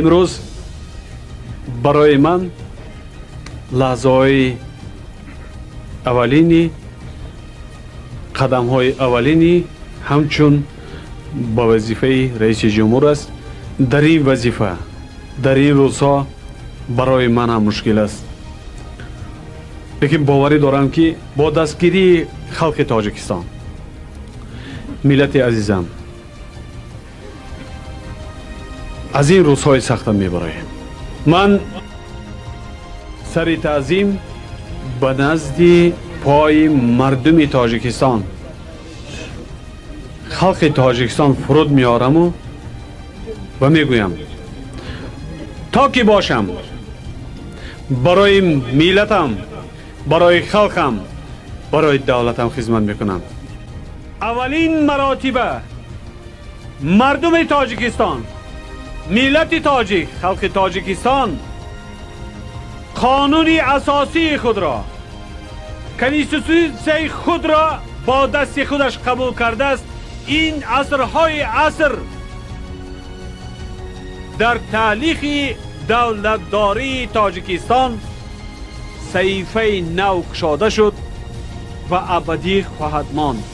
Имрӯз барои ман лаҳзаҳои аввалини, қадамҳои аввалини ҳамчун ба вазифаи раиси ҷумҳур аст. Дар ин вазифа, дар ин рӯзҳо барои ман ҳам мушкил аст, лекин боварӣ дорам, ки бо дастгирии халқи Тоҷикистон, миллати азизам, аз ин рӯзҳои сахта мебароем. Ман сари таъзим ба назди пои мардуми Тоҷикистон, халқи Тоҷикистон фуруд меораму ва мегӯям, то ки бошам, барои миллатам, барои халқам, барои давлатам хизмат мекунам. Аввалин маротиба мардуми Тоҷикистон, миллати тоҷик, халқи Тоҷикистон қонуни асосии худро, конститутсияи худро бо дасти худаш қабул кардааст. Ин асрҳои аср дар таърихи давлатдории Тоҷикистон саҳифаи нав кушода шуд ва абадӣ хоҳад монд.